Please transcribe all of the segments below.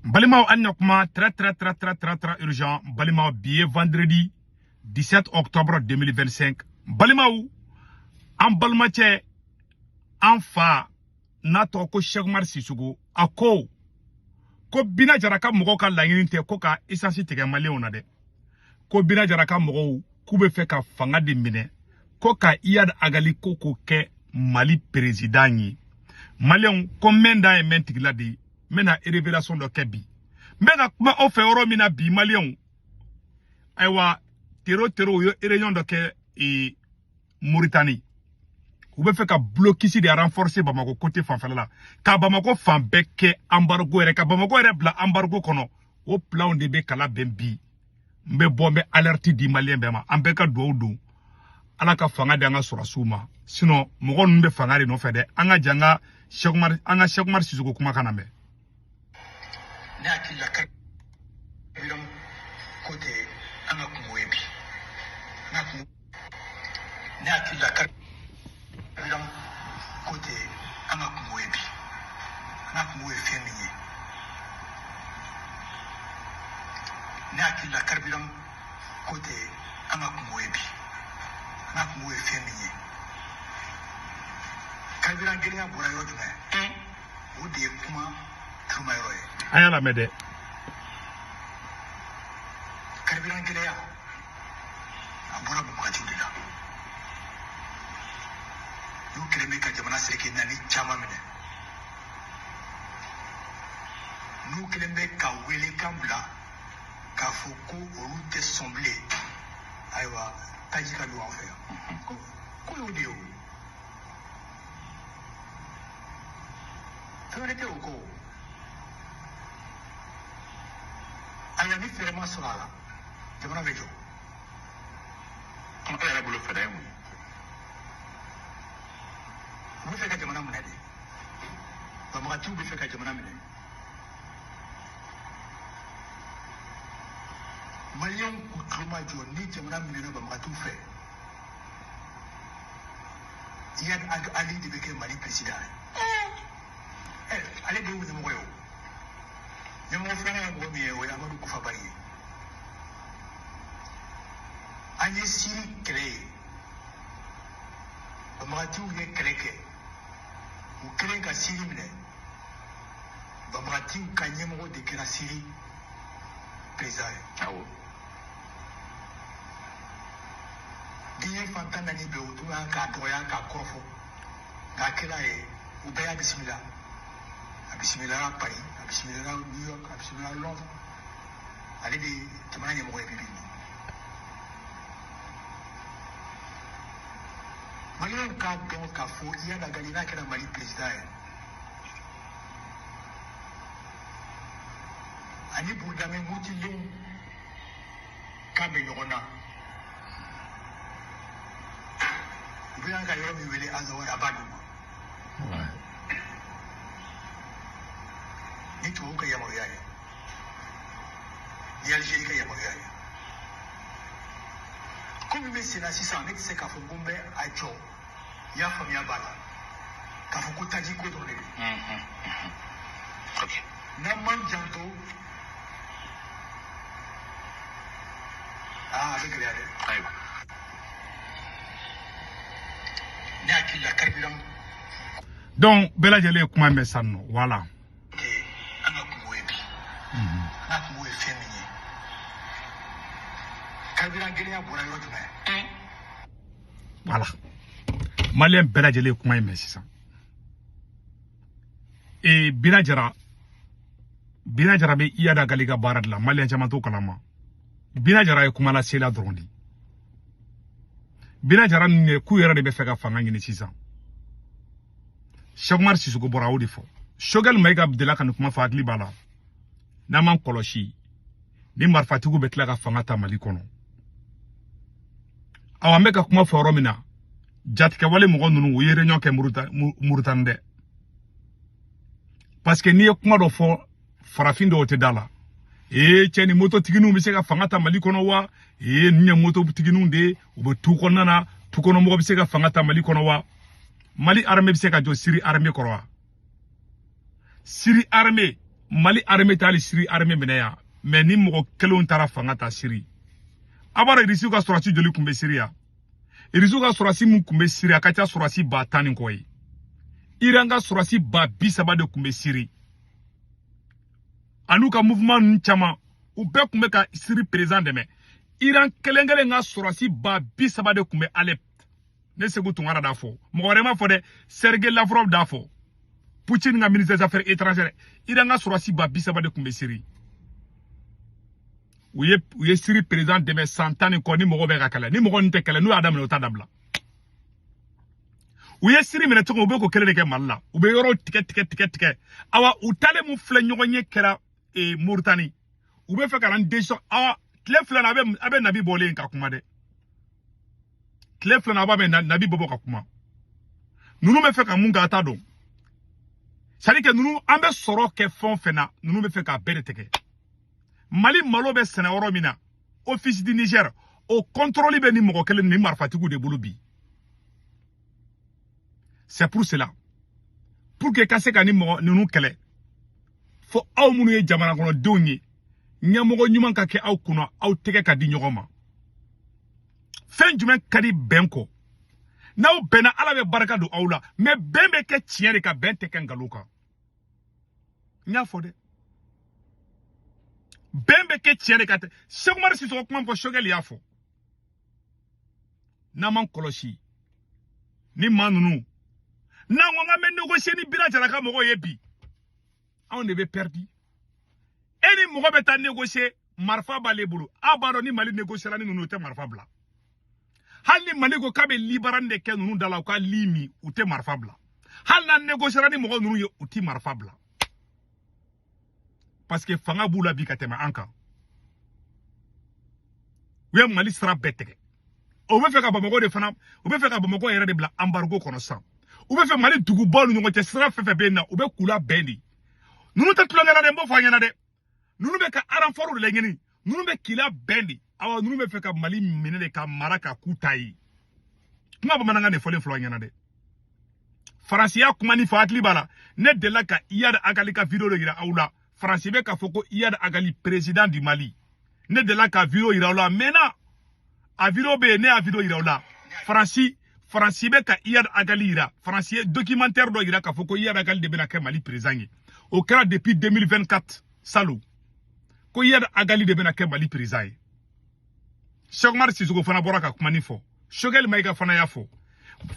Balimaw, an na kuma très très très très très très urgent. Balimaw, bi ye vendredi 17 octobre 2025. Balimaw, an balimacɛ, an fa n'a tɔgɔ ko Cheikh Umar Sissoco, a ko ko Bina Jara ka mɔgɔw ka laɲini tɛ ko ka essence tigɛ maliyɛnw na dɛ. Ko Bina Jara ka mɔgɔw k'u bɛ fɛ ka fanga de minɛ, ko ka Iyad Agali ko k'o kɛ Mali président ye. Maliyɛnw, ko mɛn dan ye mɛn tigila de ye. N bɛna révélation dɔ kɛ bi. N bɛ ka kuma aw fɛ yɔrɔ min na bi, maliyɛnw, ayiwa, tero tero u ye réunion dɔ kɛ Mauritanie. U bɛ fɛ ka blocus de renforcer Bamako côté fanfɛla la, ka Bamako fan bɛɛ kɛ embargo yɛrɛ, ka Bamako yɛrɛ bila embargo kɔnɔ. O planw de bɛ kala bɛn bi. N bɛ bɔ, n bɛ alerte di maliyɛn bɛɛ ma. An bɛɛ ka duwawu don Ala ka fanga di an ka sɔrɔsiw ma, sinon mɔgɔ ninnu bɛ fanga de nɔfɛ dɛ. An ka jan ka Cheikh Umar, an ka Cheikh Umar Sissoco kuma kana mɛn. Ne hakili la, carburant ko tɛ an ka kungo ye bi. An ka kungo, ne hakili la, carburant ko tɛ an ka kungo ye bi. An ka kungo ye fɛn min ye, ne hakili la, carburant ko tɛ an ka kungo ye bi. An ka kungo ye fɛn min ye, carburant gɛlɛya bɔra yɔrɔ jumɛn? O de ye kuma tuluma yɔrɔ ye. An y'a lamɛn dɛ. Carburant gɛlɛya, a bɔra banbaganciw de la. N'u kɛlen bɛ ka jamana seleke naani caman minɛ, n'u kɛlen bɛ ka welekan bila k'a fɔ ko olu tɛ sɔn bilen, ayiwa, taji ka don an fɛ yan, ko y'o de ye. O fɛn wɛrɛ tɛ o kɔ. Ayiwa, ni fɛɛrɛ ma sɔrɔ a la, jamana bɛ jɔ. E yɛrɛ bolo, fɛɛrɛ ye mun ye? U bɛ fɛ ka jamana minɛ de. Banbagatiw bɛ fɛ ka jamana minɛ. Maliyɛnw k'u tulo majɔ, ni jamana minɛna banbagatiw fɛ, Iyad Ag Ali de bɛ kɛ Mali président ye. Ale de y'u ɲɛmɔgɔ ye. O ɲɛmɔgɔ filanan ye mɔgɔ min ye, o ye Amadu Kufa Bari ye. An ye Siri kɛlɛ ye, banbagatiw ye kɛlɛ kɛ, u kɛlen ka Siri minɛ, banbagatiw ka ɲɛmɔgɔ de kɛra Siri président ye. Diɲɛ fantan naani bɛɛ, u tun kan k'a dɔgɔya, k'a kɔrɔfɔ, k'a kɛra ye, u bɛɛ y'a bisimila. A bisimilara Paris, a bisimilara New York, a bisimilara Londres. Ale de ye jamana ɲɛmɔgɔ ye bi bi in na. Maliyɛnw k'a dɔn k'a fɔ Iyad Ag Ghali, n'a kɛra Mali président ye, ani Burudamɛ murutilenw kan bɛ ɲɔgɔn na. U bɛ ka yɔrɔ min wele Azawad, a b'a d'u ma ni tubabu ka yamaruya ye, ni Algérie ka yamaruya ye. Ko min bɛ sen na sisan, ne tɛ se k'a fɔ ko n bɛ a jɔ. I y'a faamuya b'a la k'a fɔ ko taji ko dɔrɔn de don. N'an m'an janto, aa, a bɛ gɛlɛya dɛ. Ayiwa. Ne hakili la, carburant Donc bɛɛ lajɛlen ye kuma mɛn sisan nɔ, voilà. tɛ an ka kungo ye bi. An ka kungo ye fɛn min ye, carburant gɛlɛya bɔra yɔrɔ jumɛn? Voilà, maliyɛn bɛɛ lajɛlen ye kuma in mɛn sisan. Bina Jara, Bina Jara bɛ Iyad Ag Ghali ka baara de la. Maliyɛn caman t'o kalama. Bina Jara ye kuma lasela dɔrɔn de. Bina Jara ninnu ye k'u yɛrɛ de bɛ fɛ ka fanga ɲini sisan. Cheikh Umar Sissoco bɔra o de fɔ. Choguel Maïga delila ka nin kuma fɔ, hakili b'a la. N'an m'an kɔlɔsi, ni marifatigiw bɛ tila ka fanga ta Mali kɔnɔ. Awa, an bɛ ka kuma fɔ yɔrɔ min na, jatigɛwale mɔgɔ ninnu, u ye réunion kɛ Mauritanie dɛ, parce que n'i ye kuma dɔ fɔ, farafin dɔw tɛ da la. Ee cɛ, ni mototigininw bɛ se ka fanga ta Mali kɔnɔ wa? Ee, ninnu ye mototigininw de ye, u bɛ tu kɔnɔna na, tu kɔnɔ mɔgɔ bɛ se ka fanga ta Mali kɔnɔ wa? Mali armée bɛ se ka jɔ Syrie armée kɔrɔ wa? Syrie armée, Mali armée tɛ hali Syrie armée minɛ yan, mais ni mɔgɔ kelenw taara fanga ta Syrie. A b'a dɔn Irisiw ka sɔrɔdasi joli tun bɛ Syrie yan? Irisiw ka sɔrɔdasi min tun bɛ Syrie, a ka ca sɔrɔdasi 10 000 ni kɔ ye. Iran ka sɔrɔdasi 30 000 de tun bɛ Syrie. An'u ka mouvement ninnu caman, u bɛɛ tun bɛ ka Syrie président dɛmɛ. Iran kelen kelen ka sɔrɔdasi 30 000 de tun bɛ Alep. Ne Sekou Tounkara d'a fɔ, mɔgɔ wɛrɛ ma fɔ dɛ. Sergei Lavrov d'a fɔ, Poutine ka ministre des affaires étrangères. Iran ka sɔrɔdasi 30 000 de tun bɛ Syrie. U ye Syrie président dɛmɛ san 10 ni kɔ. Ni mɔgɔ bɛ ka kɛlɛ, ni mɔgɔ ninnu tɛ kɛlɛ, n'u y'a daminɛ, u t'a dabila. U ye Syrie minɛ cogo min, u bɛ k'o kelen de kɛ Mali la. U bɛ yɔrɔw tigɛ tigɛ tigɛ tigɛ. Awa, u taalen mun filɛ ɲɔgɔn ye kɛra Moritani, u bɛ fɛ ka na ni décision. Awa, tile 2 na, a bɛ Nabi bɔlen ka kuma dɛ. Tile 2 na, a b'a bɛ Nabi bɔ ka kuma. Ninnu bɛ fɛ ka mun kɛ, a t'a dɔn. C'est à dire que ninnu, an bɛ sɔrɔ kɛ fɛn o fɛn na, ninnu bɛ fɛ k'a bɛɛ de tigɛ. Mali malo bɛ sɛnɛ yɔrɔ min na, Office du Niger, o contrôle bɛ ni mɔgɔ kelen ni marifatigiw de bolo bi. C'est pour cela, pour que ka se ka ni mɔgɔ ninnu kɛlɛ, fo aw minnu ye jamana kɔnɔdenw ye, ɲɛmɔgɔ ɲuman ka kɛ aw kunna, aw tɛgɛ ka di ɲɔgɔn ma. Fɛn jumɛn ka di bɛn kɔ? N'aw bɛnna, Ala bɛ barika don aw la. Mais bɛn bɛ kɛ tiɲɛ de kan, bɛn tɛ kɛ nkalon kan. N y'a fɔ dɛ, bɛn bɛ kɛ tiɲɛ de kan tɛ. Cheick Oumar Sissoko kuma fɔ, Choguel y'a fɔ. N'an m'an kɔlɔsi ni maa ninnu, n'an ko k'an bɛ négocier ni Bira Jara ka mɔgɔw ye bi, anw de bɛ perdu. E ni mɔgɔ bɛ taa négocier, marifa b'ale bolo. Aw b'a dɔn ni Mali négocier ni ninnu, u tɛ marifa bila. Hali ni Mali ko k'a bɛ libarani de kɛ ninnu da la, u ka li min, u tɛ marifa bila. Hali n'an négocier ni mɔgɔ ninnu ye, u tɛ marifa bila, parce que fanga b'u la bi ka tɛmɛ an kan. U ye Mali sira bɛɛ tigɛ. O bɛ fɛ ka Bamakɔ de fana, u bɛ fɛ ka Bamakɔ yɛrɛ de bila embargo kɔnɔ sisan. U bɛ fɛ Mali dugubaw ni ɲɔgɔn cɛ sira fɛn fɛn bɛ yen na, u bɛ k'u la bɛn de. Ninnu tɛ tulonkɛ la dɛ, n b'o fɔ a ɲɛna dɛ. Ninnu bɛ ka renfort de laɲini, ninnu bɛ k'i la bɛn de. Awa, ninnu bɛ fɛ ka Mali minɛ de, ka mara ka k'u ta ye. Kuma bamanankan de fɔlen filɛ ɲɛna dɛ. Faransi y'a kuma ni fɔ, hakili b'a la, ne delila ka Iyad Ag Ghali ka vidéo dɔ yira aw la. Faransi bɛ k'a fɔ ko Iyad Ag Ghali, président du Mali. Ne delila ka vidéo yira aw la maintenant, a vidéo bɛ yen, ne y'a vidéo yira aw la. Faransi bɛ ka Iyad Ag Ghali yira. Faransi ye documentaire dɔ yira k'a fɔ ko Iyad Ag Ghali de bɛna kɛ Mali président ye. O kɛra depuis 2024 salon, ko Iyad Ag Ghali de bɛna kɛ Mali président ye. Cheick Oumar Sissoko fana bɔra ka kuma ni fɔ, Choguel Maïga fana y'a fɔ.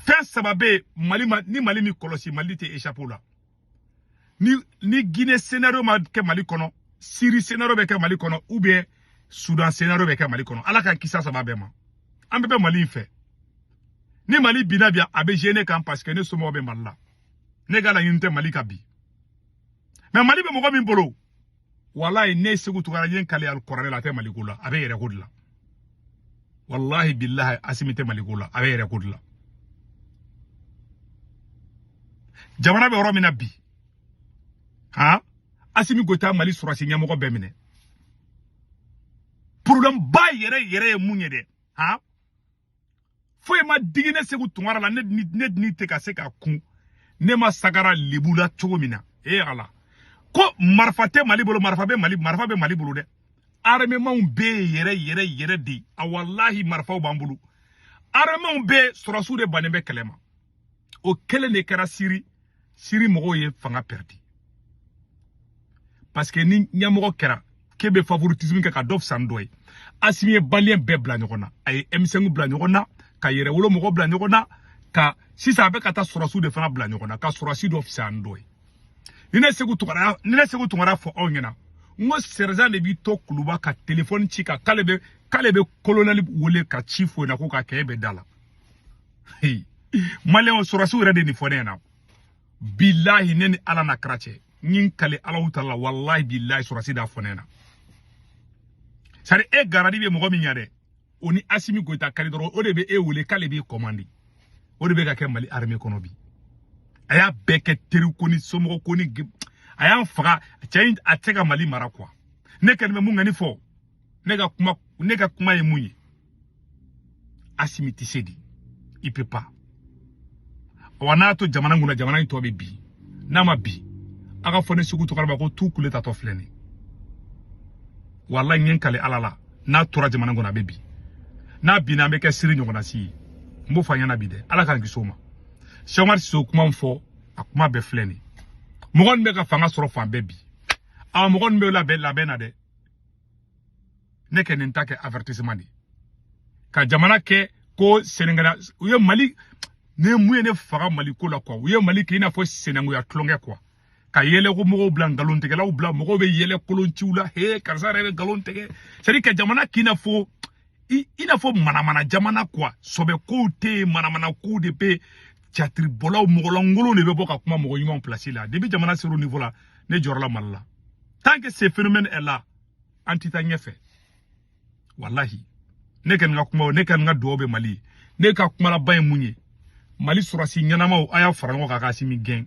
Fɛn saba bɛ yen Mali ma, ni Mali min kɔlɔsi, Mali tɛ échappe o la. Ni Guinée scénario ma kɛ Mali kɔnɔ, Syrie scénario bɛ kɛ Mali kɔnɔ, ou bien Soudan scénario bɛ kɛ Mali kɔnɔ. Ala k'an kisi a saba bɛɛ ma. An bɛɛ bɛ Mali in fɛ. Ni Mali binna bi, a bɛ gêner kan, parce que ne somɔgɔw bɛ Mali la. Ne ka laɲini tɛ Mali ka bi, mais Mali bɛ mɔgɔ min bolo, walayi, ne Sekou Tounkara ye n kale alikɔrɔnɛ la, a tɛ Mali ko la, a bɛ yɛrɛ ko de la. Walahi bilahi, Assimi tɛ Mali ko la, a bɛ yɛrɛ ko de la. Jamana bɛ yɔrɔ min na bi, han, Assimi Goïta, Mali sɔrɔsi ɲɛmɔgɔ bɛɛ minɛ. Problème ba yɛrɛ yɛrɛ ye mun ye dɛ? Han, foyi ma digi ne Sekou Tounkara la, ne ni tɛ ka se ka kun. Ne ma sagara lebu la cogo min na, e Ala, ko marifa tɛ Mali bolo. Marifa bɛ Mali, marifa bɛ Mali bolo dɛ. Armement bɛ yen yɛrɛ yɛrɛ yɛrɛ de. A walahi, marifaw b'an bolo, armement bɛ yen, sɔrɔsiw de bannen bɛ kɛlɛ ma. O kɛlen de kɛra Syrie. Syrie mɔgɔw ye fanga perdu, parce que ni ɲɛmɔgɔ kɛra k'e bɛ favoritisme kɛ ka dɔ fisa ni dɔ ye. Assimi ye malien bɛɛ bila ɲɔgɔn na, a ye M5 bila ɲɔgɔn na, ka yɛrɛwolo mɔgɔ bila ɲɔgɔn na, ka sisan a bɛ ka taa sɔrɔsiw de fana bila ɲɔgɔn na, ka sɔrɔsi dɔ fisaya ni dɔ ye. Ni ne Sekou Tounkara fɔ aw ɲɛna, n ko sergent de b'i to Kuluba ka telefɔni ci ka k'ale bɛ colonel wele ka ci fo ɲɛna ko ka kɛ e bɛ da la. Maliyɛnw, sɔrɔsiw yɛrɛ de nin fɔ ne ɲɛna. Bilahi, ne ni Ala na kira cɛ, n ye n kale Alaw ta la, walahi bilahi, sɔrɔsi d'a fɔ ne ɲɛna. C'est à dire e garadi bɛ mɔgɔ min ɲɛ dɛ, o ni Assimi Goïta kari dɔrɔn, o de bɛ e wele k'ale b'e commandé. O de bɛ ka kɛ Mali armée kɔnɔ bi. A y'a bɛɛ kɛ teri ko ni somɔgɔ ko ni a y'an faga. Cɛ in, a tɛ ka Mali mara quoi. Ne kɛlen bɛ mun ŋani fɔ, ne ka kuma ye mun ye? Assimi tɛ se de, il peut pas. Wa n'a to jamana kunna, jamana in tɔ bɛ bi. N'a ma bi, A ka fɔ ne Segu Tunkara ma ko tu kule tatɔ filɛ nin. Walayi, n ye n kale Ala la, n'a tora jamana kɔnɔ, a bɛ bi. N'a binna, an bɛ kɛ siri ɲɔgɔnna si ye. N b'o fɔ an ɲɛna bi dɛ, Ala k'an kisi o ma. Sɛkumari Sise, kuma min fɔ, a kuma bɛɛ filɛ nin. Mɔgɔ min bɛ ka fanga sɔrɔ fan bɛɛ bi, a mɔgɔ min bɛ labɛn labɛn na dɛ. Ne kɛ nin ta kɛ avertissement de ye ka jamana kɛ ko Sénégal. U ye Mali ne mun ye ne faga Mali ko la quoi. U ye Mali kɛ i n'a fɔ senengoya tulonkɛ quoi, ka yɛlɛko mɔgɔw bila, nkalontigɛlaw bila, mɔgɔw bɛ yɛlɛ kolonciw la. He, karisa yɛrɛ bɛ nkalon tigɛ. C'est à dire que jamana k'i n'a fɔ i n'a fɔ manamana jamana quoi. Sɔbɛ kow tɛ yen, manamana kow de bɛ yen. Catiribɔlaw, mɔgɔlankolonw de bɛ bɔ ka kuma mɔgɔ ɲumanw place la. Depuis jamana sera o niveau la, ne jɔrɔla Mali la. Tant que ce phénomène est là, an tɛ taa ɲɛfɛ. Walahi, ne kɔni ka kuma, ne kɔni ka dugawu bɛ Mali ye. Ne ka kuma laban ye mun ye? Mali sɔrɔsi ɲɛnamaw, a y'a fara ɲɔgɔn kan ka Asimi gɛn.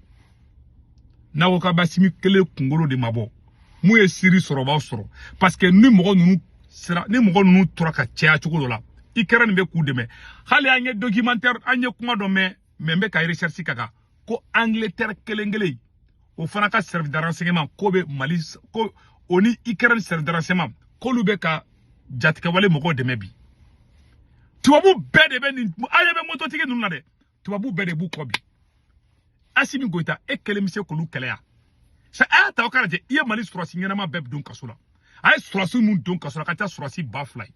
N'a ko k'a bɛ Asimi kelen kunkolo de mabɔ, mun ye siri sɔrɔ, b'aw sɔrɔ, parce que ni mɔgɔ ninnu sera, ni mɔgɔ ninnu tora ka caya cogo dɔ la, i kɛra nin bɛ k'u dɛmɛ. Hali an ye documentaire, an ye kuma dɔ mɛn, mais n bɛ ka recherche ka kan ko Angleterre kelen kelen, o fana ka service de renseignement ko bɛ Mali ko o ni Ukraine service de renseignement, k'olu bɛ ka jatigɛwale mɔgɔw dɛmɛ bi. Tubabu bɛɛ de bɛ nin, an ɲɛ bɛ mototigi ninnu na dɛ. Tubabu bɛɛ de b'u kɔ bi. Asimi Goyita, e kelen bɛ se k'olu kɛlɛ yan sa? A y'a ta, o k'a lajɛ. I ye Mali sɔrɔsi ɲɛnama bɛɛ don kaso la. A ye sɔrɔsi mun don kaso la ka ca sɔrɔsi 2000 ye.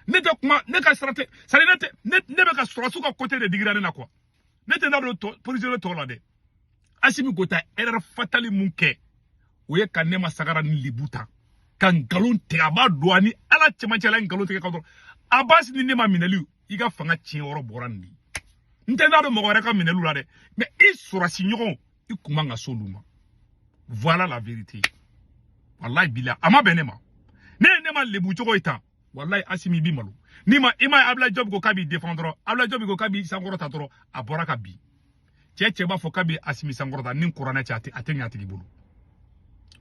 Ne tɛ kuma, ne ka sira tɛ. C'est à dire ne tɛ ne bɛ ka sɔrɔsiw ka côté de digira ne na quoi. Ne tɛ n da don tɔ prisonnier tɔw la dɛ. Asimi Goyita, erreur fatale mun kɛ, o ye ka ne ma sagara ni libu ta ka nkalon tigɛ. A b'a don ani Ala cɛmancɛ la, nkalon tigɛ ka dɔrɔn Abasi ni ne ma minɛli. I ka fanga tiɲɛ yɔrɔ bɔra nin de. N tɛ n da don mɔgɔ wɛrɛ ka minɛliw la dɛ, mais i sɔrɔsi ɲɔgɔn, i kun man ka s'olu ma. Voilà la vérité. Wallahi bila, a ma bɛn ne ma. Ne ye ne ma lebu cogo ye tan. Wallahi, Asimi, i b'i malo n'i ma. I ma ye Abdoulaye Diop ko k'a b'i défend dɔrɔn, Abdoulaye Diop ko k'a b'i sankɔrɔta dɔrɔn, a bɔra ka bin. Cɛ cɛ b'a fɔ k'a bɛ Asimi sankɔrɔta ni kuranɛ cɛ, a tɛ ɲɛ a tigi bolo.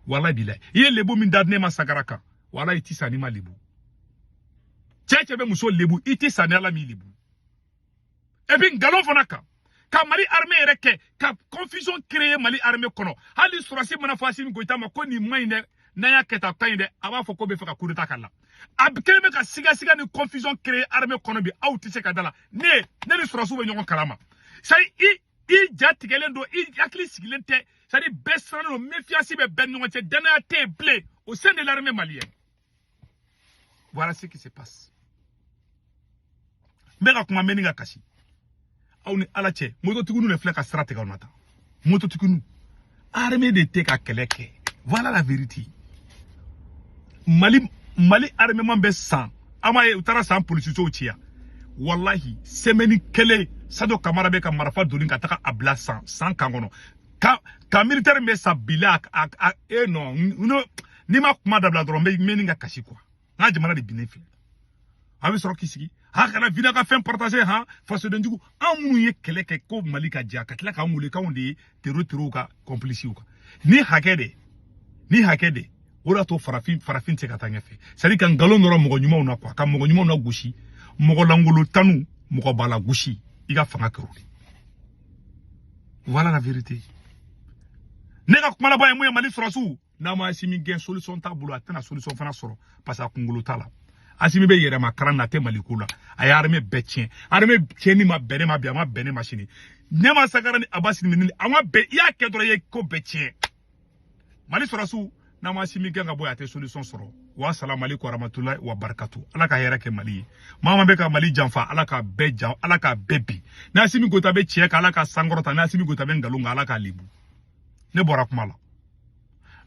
Wallahi bilahi, i ye lebu min da ne ma sagara kan, wallahi, i ti sa n'i ma lebu. Cɛ cɛ bɛ muso lebu, i ti sa ni Ala m'i lebu. Et puis nkalon fana kan ka Mali armée yɛrɛ kɛ ka confusion créer Mali armée kɔnɔ. Hali sɔrɔsi mana fɔ Asimi Goyita ma ko nin man ɲi dɛ, n'an y'a kɛ tan, ka ɲi dɛ, a b'a fɔ ko bɛ fɛ ka coup d'état k'a la. A kelen bɛ ka sigasiga ni confusion créer armée kɔnɔ bi. Aw tɛ se ka da la. Ne ni sɔrɔsiw bɛ ɲɔgɔn kalama. C'est à dire i ja tigɛlen don, i hakili sigilen tɛ. C'est à dire bɛɛ sirannen don, méfiance bɛ bɛɛ ni ɲɔgɔn cɛ, danaya tɛ yen bilen au sein de l'armée malienne. Voilà ce qui se passe. N bɛ ka kuma, n bɛ ni ka kasi aw ni Ala cɛ. Mototigiw de filɛ ka sira tigɛ aw na tan. Mototigiw, armée de tɛ ka kɛlɛ kɛ. Voilà la vérité. Mali armement bɛ san, an m'a ye u taara san polisisow ci yan. Wallahi, semaine kelen, Sadio Kamara bɛ ka marifa doni ka taga a bila san san kan kɔnɔ ka militaire min bɛ sa bila a e non, n'i ma kuma dabila dɔrɔn, n bɛ nin ka kasi quoi. N ka jamana de binnen filɛ. A bɛ sɔrɔ k'i sigi ha kana vina ka fɛn partager han. Fasodenjugu, an minnu ye kɛlɛ kɛ ko Mali ka diya, ka tila k'an wele k'anw de ye terro ka complice kan. Ni hakɛ de, ni hakɛ de, o de y'a to farafin tɛ se ka taa ɲɛfɛ. C'est à dire ka nkalon nɔrɔ mɔgɔ ɲumanw na quoi, ka mɔgɔ ɲumanw na gosi, mɔgɔ lankolon tanu, mɔgɔ b'a la gosi, i ka fanga kɛr'o de. Voilà la vérité. Ne ka kuma laban ye mun ye? Mali sɔrɔsiw, n'a ma Asimi gɛn, solution t'a bolo. A tɛna solution fana sɔrɔ parce que a kunkolo t'a la. Asimi bɛ yɛrɛma karan na, a tɛ Mali ko la. A ye armée bɛɛ tiɲɛ. Armée tiɲɛni ma bɛn ne ma bi, a ma bɛn ne ma sini. Ne ma sagara ni Abasi ni a ma bɛn. I y'a kɛ dɔrɔn, i ye ko bɛɛ tiɲɛ. Mali sɔrɔsiw, n'a ma Asimi gɛn ka bɔ yen, a tɛ solution sɔrɔ. Wa salamu aleykum warahmatulahi wa barakatu. Ala ka hɛrɛ kɛ Mali ye. Maa maa bɛ ka Mali janfa, Ala k'a bɛɛ jan, Ala k'a bɛɛ bi. N'Asimi Goyita bɛ tiɲɛ kan, Ala ka sankɔrɔta. N'Asimi Goyita bɛ nkalon kan, Ala k'a lebu. Ne bɔra kuma la.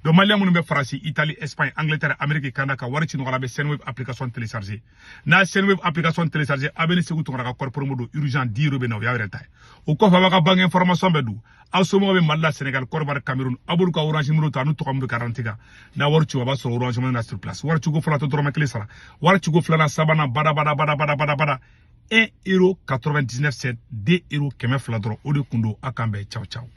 Donc malien minnu bɛ Faransi, Italie, Espagne, Angleterre, Amérique, Canada, ka wari ci ɲɔgɔn la, a bɛ Sendwave application télécharger. N'a Sendwave application télécharger, a bɛ ni Segu Tunkara ka code promo don urgent 10 € bɛ na, o y'a yɛrɛ ta ye. O kɔfɛ, a b'a ka banque information bɛɛ don. Aw somɔgɔw bɛ Mali la, Sénégal, Côte d'Ivoire, Cameroun, aw b'olu ka Orange Money ta, n'u tɔgɔ min bɛ carte kan. N'a wari ci, a b'a sɔrɔ Orange Money na sur place. Wari ciko fɔlɔ tɛ dɔrɔmɛ kelen sara. Wari ciko filanan, sabanan, bada bada bada bada bada bada, 1 euro 99 cent, 2 euro 200 dɔrɔn, o de kun don. A k'an bɛn. Ciao ciao.